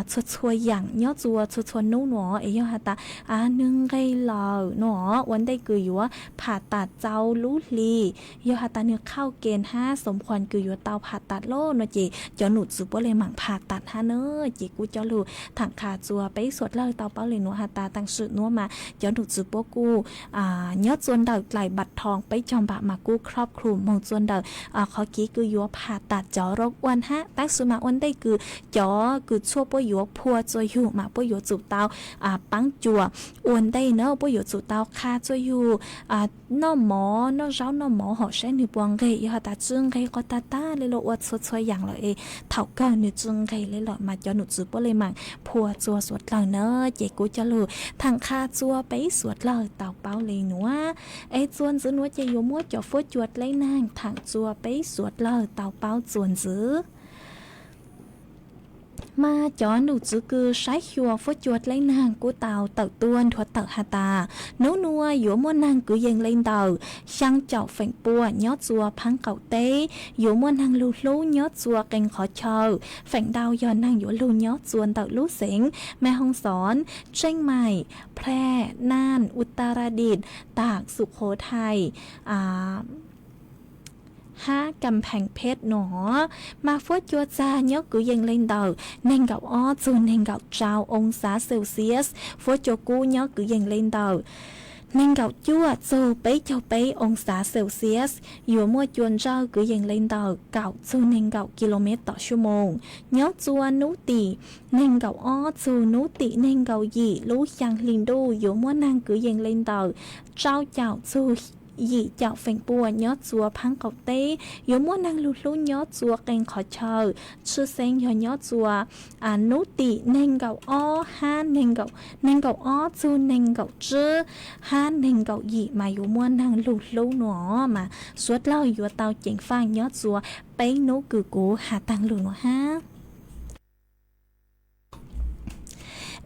txhua txhua yaam nyob txua txhua txhua nub no es yog has tas nwg nqeg lawm no ua ntej kws yuav pham tas txaus lub hli, yog has tas nwg khauj ke hab xoom khuam kws yuav tau pham tas lawm no ces cov num txwv puab le maam pham tas hab na. Ces kuj coj lug thaam qha txua peb suav dlawg tau paub le nuav has tas taam sim nuav mas cov num txwv puab kuj nyob txua ntawm dlaim npam thoo peb caug npam mas kuj khlob khum moog txua ntawm qhov kev kws yuav pham tas cov roob uaj hab. Tab sis mas ua ntej kws cov kws txhua puab yuav phua txua yug mas puab yuav tsum tau paab cua ua ntej na, puab yuav tsum tau qha txua yug noj mov, noj zaub noj mov hom saib nwg puas nqeg, yog has tas tsi nqeg quas tag tag le los ua txhua txhua yaam lawm es thaum kawg nwg tsi nqeg le lawm mas cov num txwv puab le maam phua txua suav dlawg na. Ces kuj coj lug thaam qha txua peb suav dlawg tau paub le nuav. Es txua ntxiv nuav ces yuav muab cov fuab cua dleb naag thaam txua peb suav dlawg tau paub txua ntxiv. Mas cov num txwv kws saib xyuas fuab cua dleb naag kuj tau tawm tuaj nthuav tawm has tas nub nuav yuav muaj naag kwv yees le ntawm xyaa caum feem pua nyob txua phaab qaum teb, yuav muaj naag lug hlub nyob txua qee qhov chaw, feem ntau yog naag yuav lug nyob txua ntawm lub xeev Mej Hooj Xoon, Tseej Maim, Plhe, Naj, Utaradit, Taam, Sum Qhuv Thais hab Kam Pheej Phej no. Mas fuab cua txag nyob kwv yees le ntawm neeg nkaum ob txug neeg nkaum rau oo xav Celsius, fuab cua kub nyob kwv yees le ntawm neeg nkaum cuaj txug peb caug peb oo xav Celsius, yuav muaj cua ntsawj kwv yees le ntawm kaum txug neeg nkaum kilomev tom suab moos. Nyob txua nub tim neeg nkaum ob txug nub tim neeg nkaum yim lub xyaa hli ntuj yuav muaj naag kwv yees le ntawm rau caum txug yim caum feem pua nyob txua phaab qaum teb, yuav muaj naag lug hlub nyob txua qee qhov chaw, tshwj xeeb yog nyob txua nub tim neeg nkaum ob hab neeg nkaum ob txug neeg nkaum tsib hab neeg nkaum yim mas yuav muaj naag lug hlub no mas suav dlawg yuav tau ceev faaj nyob txua peb nub kws kuv has taag lug nuav hab.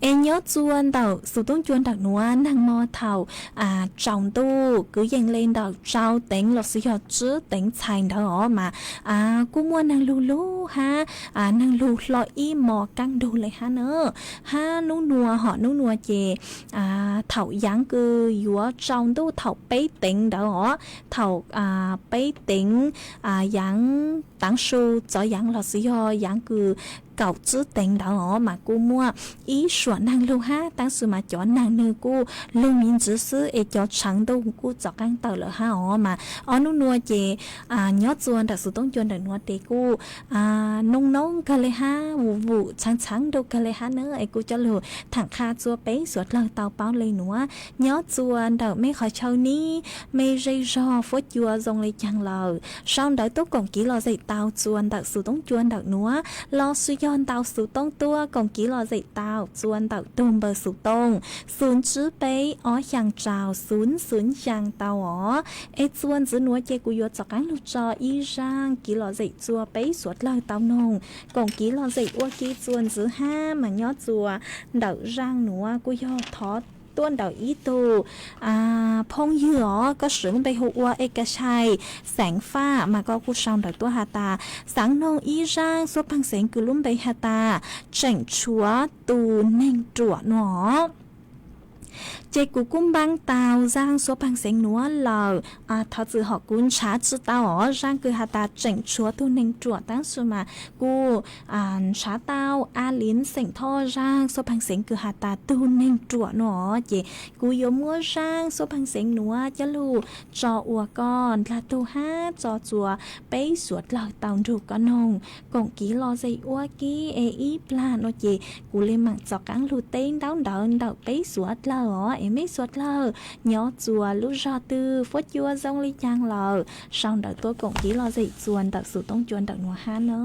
Es nyob txua ntawm xus toob cua ntawm nuav naag mo thaum tsaus ntuj kwv yees le ntawm rau teev lossis yog tsib teev txhais ntawd os mas kuj muaj naag lug lug hab naag lug hlo ib mos kaab ntug le hab na. Hab nub nuav hom nub nuav ces thaum yaav kws yuav tsaus ntuj thaum peb teev ntawd os, thaum peb teev yaav taav su txov yaav lossis yog yaav kws kaum tsib teev ntawd os mas kuj muaj ib suam naag lug hab, tab sis mas cov naag nwg kuj lug me ntsis xwb es cov tsaav ntuj kuj txov qaab tawm lawm hab os mas ob nub nuav ces nyob txua ntawm xus toob cua ntawm nuav tes kuj noo noob kawg le hab, vum vum txhaav txhaav ntuj kawg le hab na. Es kuj coj lug thaam qha txua peb suav dlawg tau paub le nuav, nyob txua ntawm mej qhov chaw nib, mej zej zog fuab cua zoo le caag lawm, sau ntawv tuaj koom kev lom zem tau txua ntawm xus toob cua ntawm nuav lossis yog ntau xus toob tuaj koom kev lom zem tau txua ntawm tug npawb xus tooj xu ntsib peb ob xyaa rau xu ntsib xyaa tau os. Es txua ntxiv nuav ces kuv yuav txov qaab lug tso ib zaaj kev lom zem txua peb suav dlawg tau noog, koom kev lom zem ua ke txua ntxiv hab mas nyob txua ntawm zaaj nuav kuj yog thov tuaj ntawm ib tug phooj ywg os, koj swm lub npe hu ua Ekashai Xeev Faj mas koj kuj sau ntawv tuaj has tas xaav noog ib zaaj xuab paag xeev kws lub npe has tas tseem tshuav tus neeg ruam no. Ces kuv kuj npaab tau zaaj xuab paag xeev nuav lawm, thov txim hom kuv nrhav tsi tau os, zaaj kws has tas tseem tshuav tug neeg ruam tab sis mas kuj nrhav tau A Liv xeem Thoj zaaj xuab paag xeev kws has tas tug neeg ruam no. Ces kuv yuav muab zaaj xuab paag xeev nuav coj lug tso ua koj ndlag tug hab tso txua peb suav dlawg tau nrug koj noog, koom kev lom zem ua ke es ib plag no ces kuv le maam txov qaab lug teb ntaub ntawv ntawm peb suav dlawg os. Es mej suav dlawg nyob txua lub zog twg fuab cua zoo le caag lawm sau ntawv tuaj koom kev lom zem txua ntawm xus toob cua ntawm nuav hab na.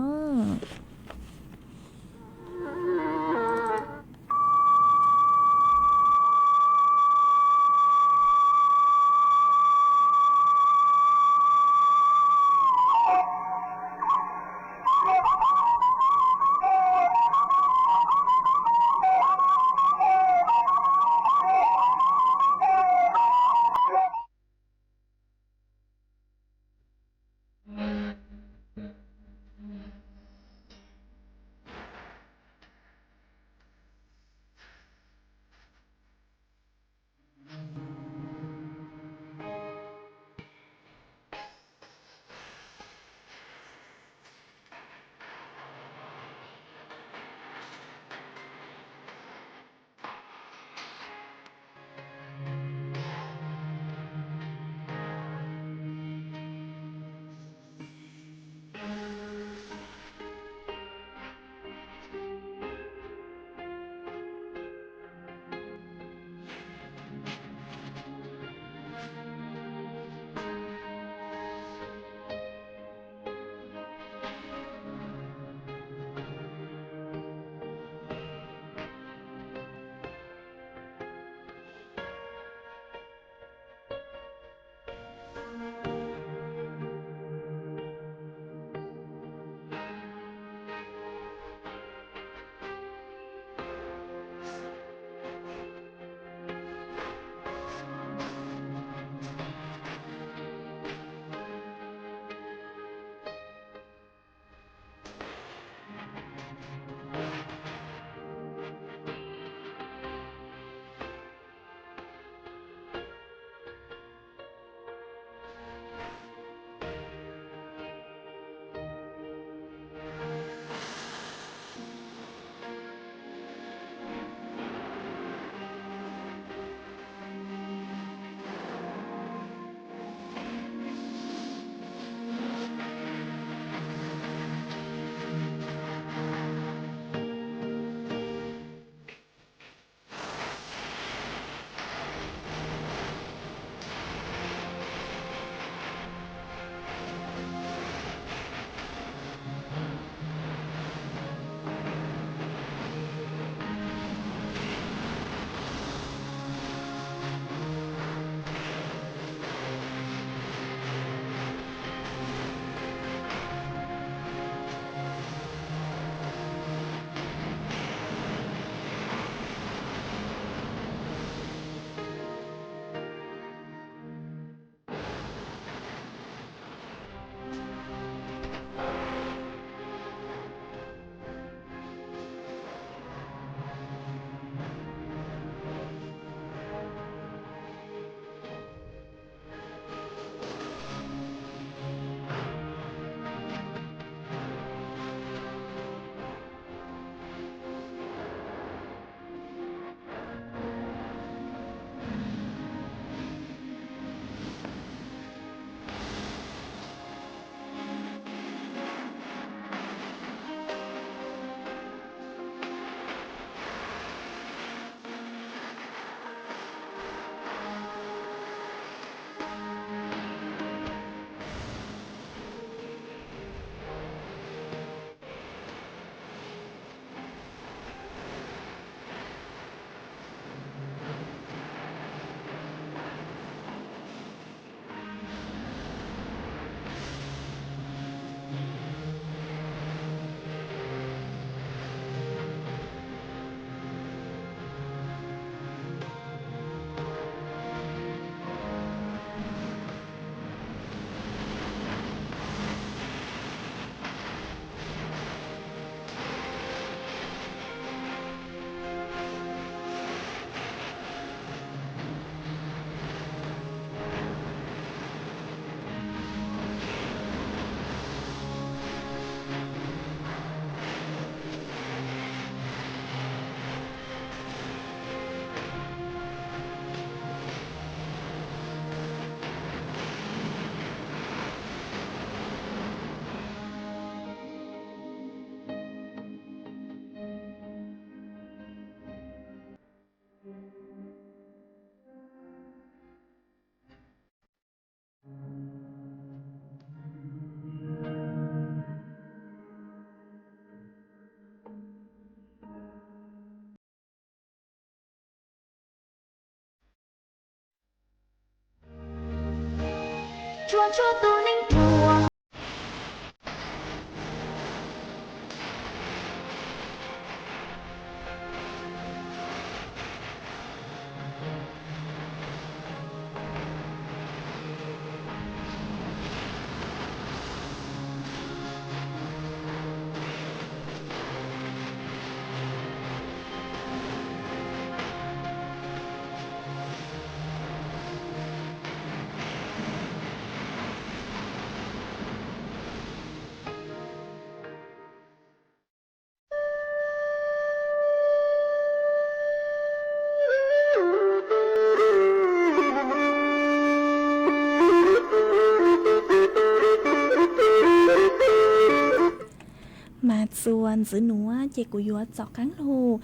Tsuag tsuag tus neeg pluag. Mas txuas ntxiv nuav ces kuv yuav txaus qaab lug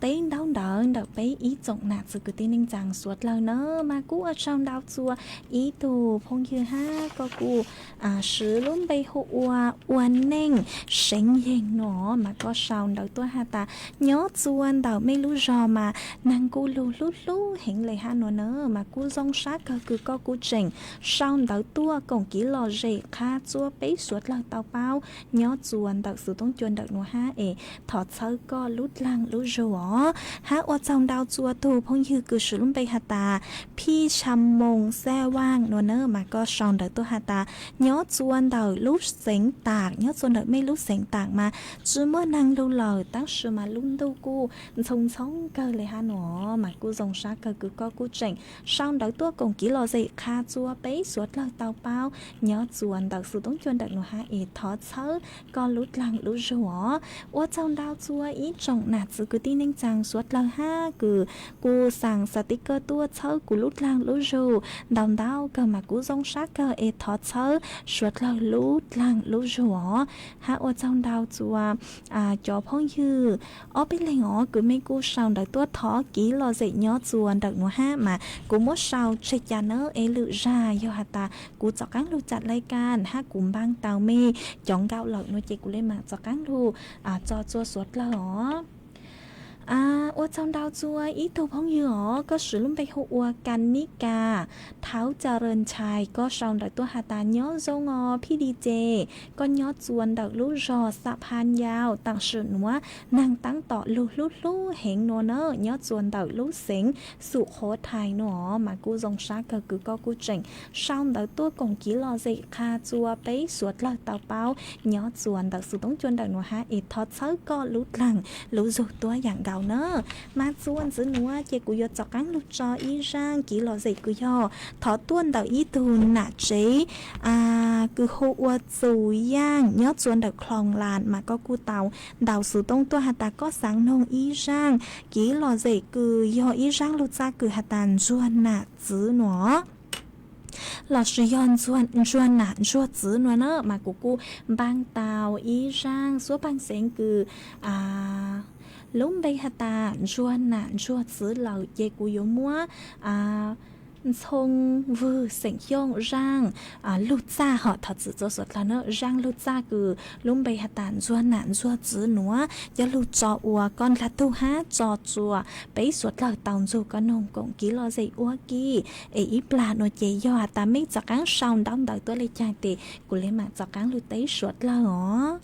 teb ntaub ntawv ntawm peb ib tsoom nam txiv kwv tij neej tsaa suav dlawg na. Mas kuj ua tsaug ntau txuas ib tug phooj ywg hab koj kuj swv lub npe hu ua Ua Neej Seev Yeeg no, mas koj sau ntawv tuaj has tas nyob txuas ntawm mej lub zog mas neeg kuj lug hlub hlub heev le hab no na. Mas kuj zoo sab kawg kws koj kuj tseem sau ntawv tuaj koom kev lom zem qha txua peb suav dlawg tau paub nyob txuas ntawm xuv toob cua ntawm nuav hab es thov txhawb koj lub dlaag lub zug os. Hab ua tsaug ntau txuas tug phooj ywg kws swv lub npe has tas Phij Tsham Moos Xaj Vaaj no na, mas koj sau ntawv tuaj has tas nyob txuas ntawm lub xeev Tam, nyob txuas ntawm mej lub xeev Tam mas tsi muaj neeg lug lawm, tab sis mas lub ntuj kuj ntxhoo ntxhoob kawg le hab no. Mas kuj zoo sab kawg kws koj kuj tseem sau ntawv tuaj koom kev lom zem qha txua peb suav dlawg tau paub nyob txuas ntawm xuv toob cua ntawm nuav hab es thov txhawb koj lub dlaag lub zug os. Ua tsaug ntau txua ib tsoom nam txiv kwv tij neej tsaa suav dlawg hab kws kuj xaa xas tiv kawg tuaj txhawb kuv lub dlaag lub zug ntau ntau kawg, mas kuj zoo sab kawg es thov txhawb suav dlawg lub dlaag lub zug os. Hab ua tsaug ntau txua cov phooj ywg ob peb leeg os kws mej kuj sau ntawv tuaj thov kev lom zem nyob txuas ntawm nuav hab, mas kuv muab sau tseg ca nawb es lwm zag yog has tas kuv rov qaab lug tsaam lais kas hab kuv npaaj tau mej cov nkauj lawm no ces kuv le maam rov qaab lug tso txua suav dlawg os. Ua tsaug ntau txua ib tug phooj ywg os, koj swv lub npe hu ua Kanika Thauv Ca Ras Ntshai, koj sau ntawv tuaj has tas nyob zoo os Phij Di Ces, koj nyob txuas ntawm lub zog Xab Phab Yau, tam sim nuav neeg taab tom lug hlub hlub heev no na, nyob txuas ntawm lub xeev Xum Qhuav Thais no, mas kuj zoo sab kawg kws koj kuj tseem sau ntawv tuaj koom kev lom zem qha txua peb suav dlawg tau paub nyob txuas ntawm xuv toob cua ntawm nuav hab es thov txhawb koj lub dlaag lub zug tuab yaam nkaus na. Mas txuas ntxiv nuav ces kuv yuav rov qaab lug tso ib zaaj kev lom zem kws yog thov tuaj ntawm ib tug nam tsev kws hu ua Txus Yaaj nyob txuas ntawm Khloos Las, mas koj kuj tau ntaus xuv tooj tuaj has tas koj xaav noog ib zaaj kev lom zem kws yog ib zaaj lug txaj kws has tas ntsuag nam txwv nuav lossis yog ntsuag nam ntsuag txwv nuav na, mas kuv kuj npaaj tau ib zaaj xuab paaj xeev kws lub npe has tas ntsuag nam ntsuag txwv lawm ces kuv yuav muab Ntxhoo Vwg xeem Xyooj zaaj lug txaj hom thov txim txua suav dlawg na, zaaj lug txaj kws lub npe has tas ntsuag nam ntsuag txwv nuav coj lug tso ua koj ndlag tug hab tso txua peb suav dlawg tau ntsug koj noog koom kev lom zem ua ke. Es ib plag nuav ces yog has tas mej rov qaab sau ntaub ntawv tuaj le caag tes kuv le maam rov qaab lug teb suav dlawg os.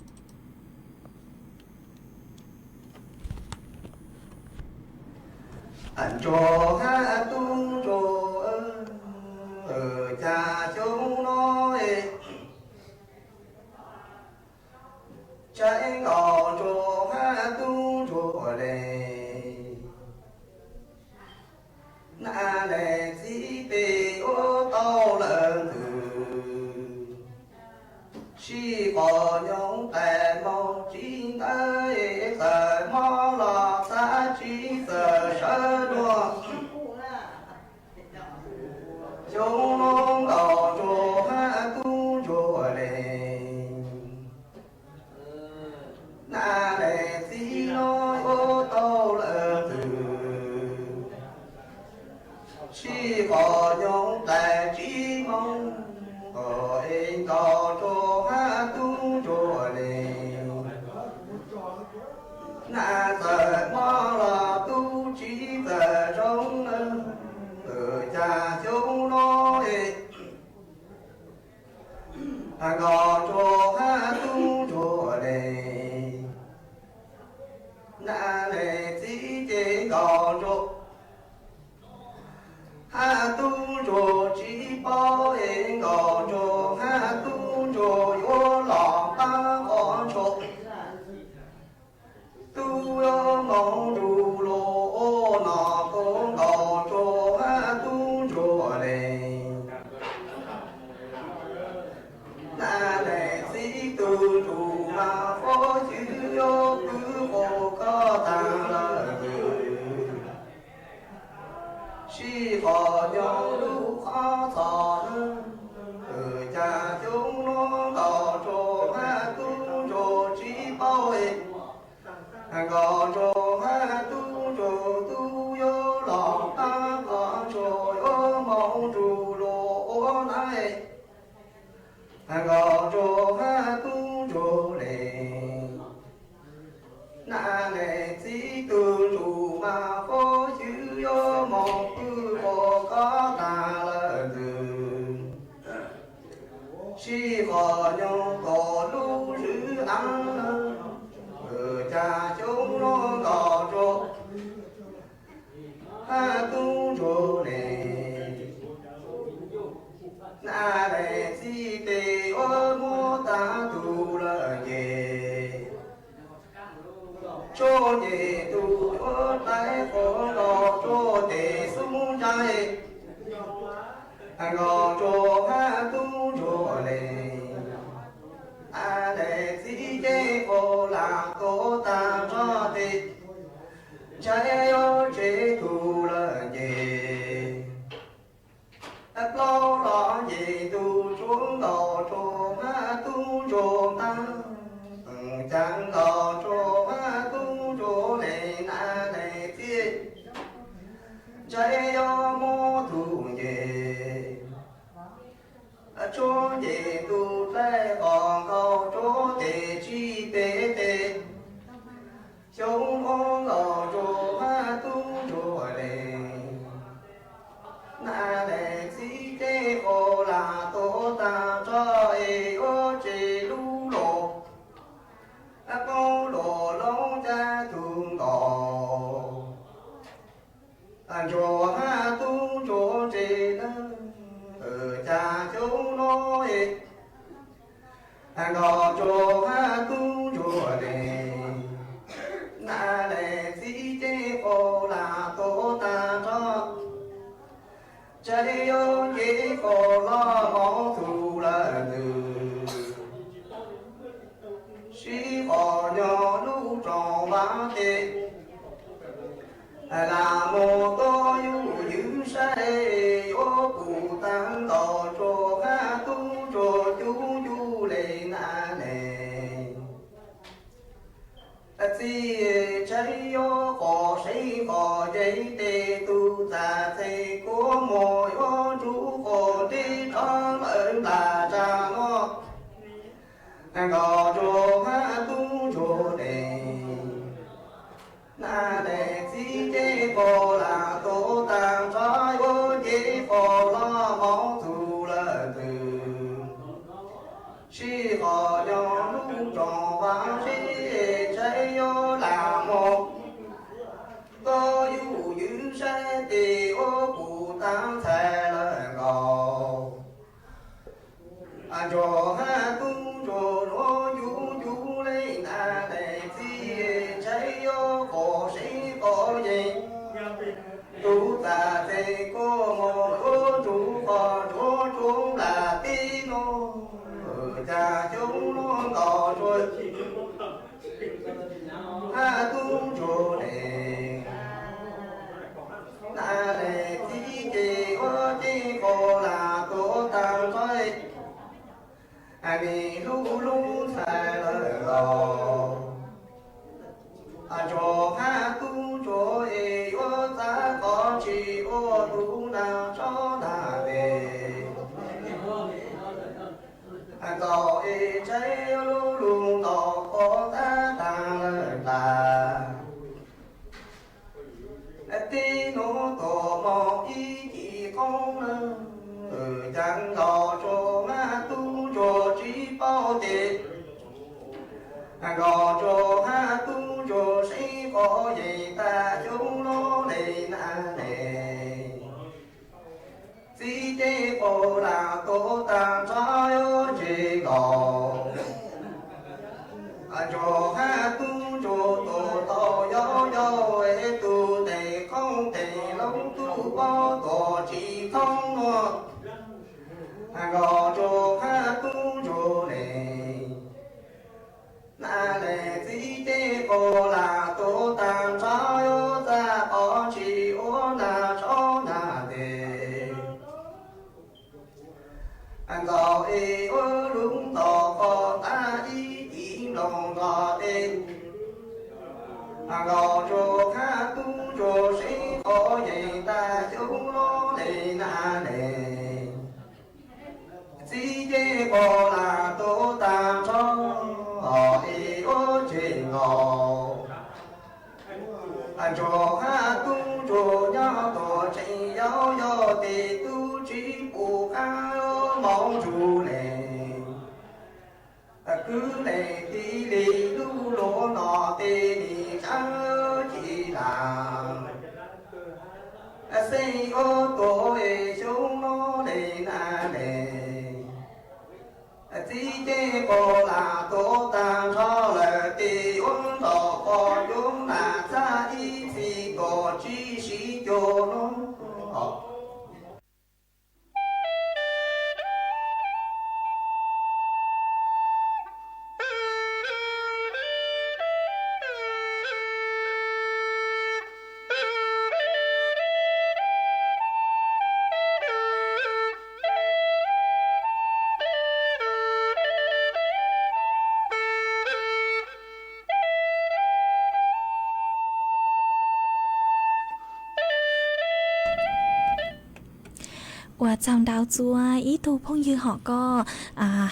Ntsuag hab tub ntsuag, cas xyoo no es tshaib nkaus ntsuag hab tub ntsuag le. Nam le txiv peb ua tau lawm ntws, sib qhov nyob tais mob tsis ntawd, txawm mob los txav tsis txawj sawv dua. Xyoo no nkaus ntsuag hab tub ntsuag le. Nam le txiv no ua tau lawm ntws, sib qhov nyob tais tsis mob, es nkaus ntsuag hab tub ntsuag le. Nam txawm mob los tub tsis txawj zoo, cas xyoo no es Nkauj Ntsuag hab tub ntsuag tub yuav los pab, Nkauj Ntsuag yuav moog nrug luag ua nab. Nkauj Ntsuag hab tub ntsuag le, nab le txiv tug ntsuj mas huab xyw yuav moog pw ua koj tag lawm ntxwg. Sib qhov nyob tom lub zwm av, cas xyoo no Nkauj Ntsuag hab tub ntsuag le, nab le txiv tes yuav muab tag tug lawm ces, tsuag nyem tug yuav dlai qhov Nkauj Ntsuag tes xub ntsai. Nkauj Ntsuag hab tub ntsuag le, nab le txiv ces qhov lam tuag tag nrho tes, ntshai yuav tseg tug lawm ces, plaub los nyem tug tsuag Nkauj Ntsuag hab tub ntsuag ntag. Cas Nkauj Ntsuag hab tub ntsuag le, nab le txiv, ntshai yuav muab tug nce, tsuag nyem tug dlai qhov Nkauj Ntsuag tes tsis pem tes, xyoo no Nkauj Ntsuag hab tub ntsuag le, nab le txiv ces qhov lam tuag tag nrho es yuav tseg lub los, qoob los loob cab tug Nkauj Ntsuag hab tub ntsuag ntse na. Cas xyoo no es Nkauj Ntsuag hab tub ntsuag le, nab le txiv ces qhov lam tuag tag nrho, ntshai yuav nce qhov los moog txug lawm ntxwg. Sib qhov nyob lub rooj vag tes, lam moog tuab yug ywv saib yuav pum tag Nkauj Ntsuag hab tub ntsuag cub yug le nab le txiv, ntshai yuav qhov seev qhov yeeg tes tug txav txeeg kua muag yuav nrug qhov deb rov lawm nplas tsav no. Nkauj Ntsuag hab tub ntsuag le, nab le txiv ces qhov lam tuag tag nrho yuav nce qhov los moog txug lawm ntxwg. Sib qhov nyob lub rooj vag tes, ntshai yuav lam moog tuab yug ywv saib tes yuav pum tag ntxhais lawm Nkauj Ntsuag hab tub ntsuag luag yug yug le nab le txiv, ntshai yuav qhov seev qhov yeeg tug txav txeeg kua muag yuav nrug qhov ntsuag tsuag nplas teb no. Cas xyoo no Nkauj Ntsuag hab tub ntsuag le, nab le txiv ces yuav nce qhov lam tuag tag nrho, nim lub lub ntxhais lawm los. Ntsuag hab tub ntsuag es yuav txav qhov tsis ua tug nag tsob nag tes, txaus es ntshai yuav lub lug ntaus qhov txav tag lawm nplas. Teb nuav tuaj moog ib cim qoob lawm, cas Nkauj Ntsuag hab tub ntsuag tsis paub tes, Nkauj Ntsuag hab tub ntsuag seev qhov yeeg tag xyoo no le nab le txiv ces qhov lam tuag tag nrho yuav tseg Nkauj Ntsuag hab tub ntsuag tuaj tau yau yau es tug tes qoob tes loo tub pob tuaj tsis thoob nuav. Nkauj Ntsuag hab tub ntsuag le, nab le txiv ces qhov lam tuag tag nrho yuav txav qhov tsis ua nag tsob nag tes, ntxaus es ua lug ntaus qhov txav ib cim nplooj nrog tes, Nkaus ntsuag qab tub ntsuag seb qhov yees tag xyoob loj le na le. Txiv ces pom lam tuav tag nrho es ua tseg nkaus. Ntsuag qab tub ntsuag nyob tuaj tseem yau yog tes tub tsis pum qab mob ntsug le. Kwv leej tij li lub luag no tej nim tsav ci lam xeeb ua tuag xyoob loj le na le. Txiv ces pom lam tuav tag nrho lawm tes ua ntaus qos coob lam txaj ib txhis tuaj tsis sib cuag lub. Ua tsaug ntau txua ib tug phooj ywg hom ko,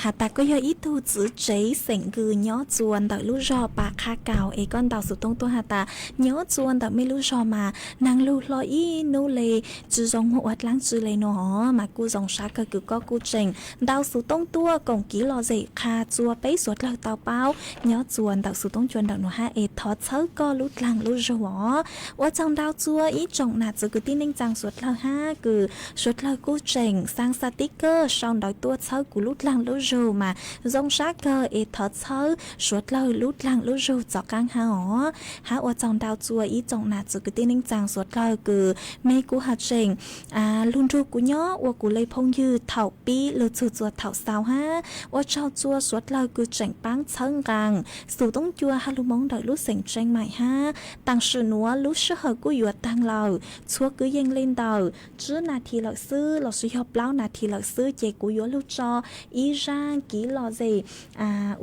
has tas koj yog ib tug txiv tsev xeem Nkws nyob txua ntawm lub zog Pas Qha Kaus es koj ntaus xov tooj tuaj has tas nyob txua ntawm mej lub zog mas neeg lug hlo ib hnub le tsis zoo muaj ua dlaab tsi le no, mas kuj zoo sab kawg kws koj kuj tseem ntaus xov tooj tuaj koom kev lom zem qha txua peb suav dlawg tau paub nyob txua ntawm xov tooj cua ntawm nuav hab es thov txhawb koj lub dlaag lub zug os. Ua tsaug ntau txua ib tsoom nam txiv kwv tij neej tsaa suav dlawg hab kws suav dlawg kuj tseem xaa xa tib kawg sau ntawv tuaj txhawb kuv lub dlaag lub zug mas zoo sab kawg es thov txhawb suav dlawg lub dlaag lub zug txom qaab hab os. Hab ua tsaug ntau txua ib tsoom nam txiv kwv tij neej tsaa suav dlawg kws mej kuj has tseem lug nrug kuv nyob ua kuv le phooj ywg thaum pib lug txug txua thaum xaus hab ua tsaug txua suav dlawg kws tseem paab txhawb nqaa xov tooj cua hab lug Moob ntawm lub xeem Tseej Maim hab. Taam sim nuav lub sij hawm kuj yuav taag lawm, txhua kwv yees le ntawm tsib nas this lawm xwb lossis yog plaub nas this lawm xwb ces kuv yuav lug tso ib zaaj kev lom zem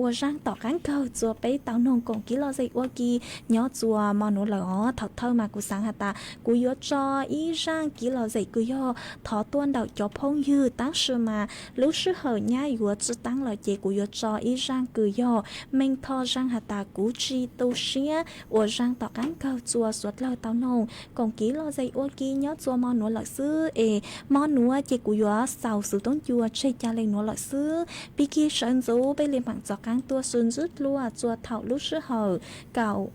ua zaaj tom qaab kawg txua peb tau noog koom kev lom zem ua ke nyob txua mo nuav lawm os. Thaum thawj mas kuv xaav has tas kuv yuav tso ib zaaj kev lom zem kws yog thov tuaj ntawm cov phooj ywg, tab sis mas lub sij hawm nyab yuav tsi taab lawm ces kuv yuav tso ib zaaj kws yog Meej Thoj zaaj has tas kuv tsi tu siab ua zaaj tom qaab kawg txua suav dlawg tau noog koom kev lom zem ua ke nyob txua mo nuav lawm xwb es mo nuav ces kuv yuav xaus xov tooj cua tseg ca le nuav lawm xwb. Pig kig sawv ntxuv peb le maam txom qaab tuaj sib ntsib dlua txua thaum lub sij hawm kaum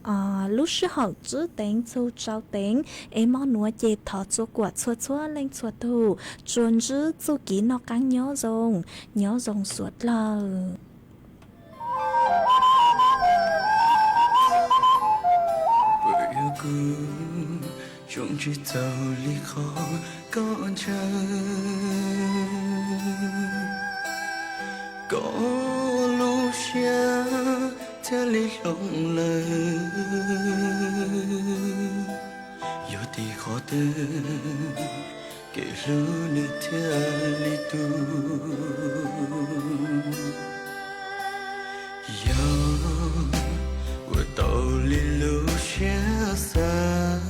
lub sij hawm tsib teev txug rau teev es mo nuav ces thov txua kuam txhua txhua leej txhua tug tsuas ntsib txuj kev noj qaab nyob zoo, nyob zoo suav dlawg. Pwm yog kuv zoo tsis txaus li qhov koj ntshaw, koj lub siab thiaj li hloov lawm. Yog tim qhov twg kev hlub nws thiaj li tu, yog ua tau li lub siab xav.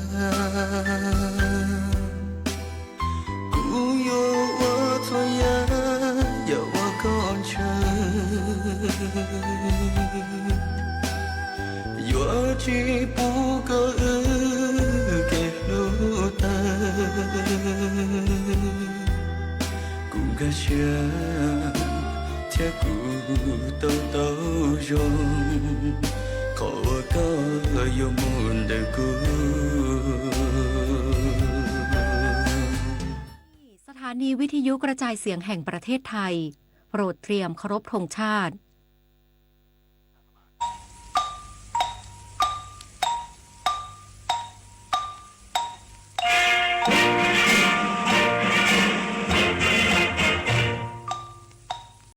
Kuv yuav ua txhua yam yam uas koj ntshaw, yuav tsis pub koj wb kev hlub tawg. Kuv nkag siab thiab kuv tau tau zoo qhov uas koj yuav mus ntawm kuv. Sถานีวิทยุกระจายเสียงแห่งประเทศไทย โปรดเตรียมเคารพธงชาติ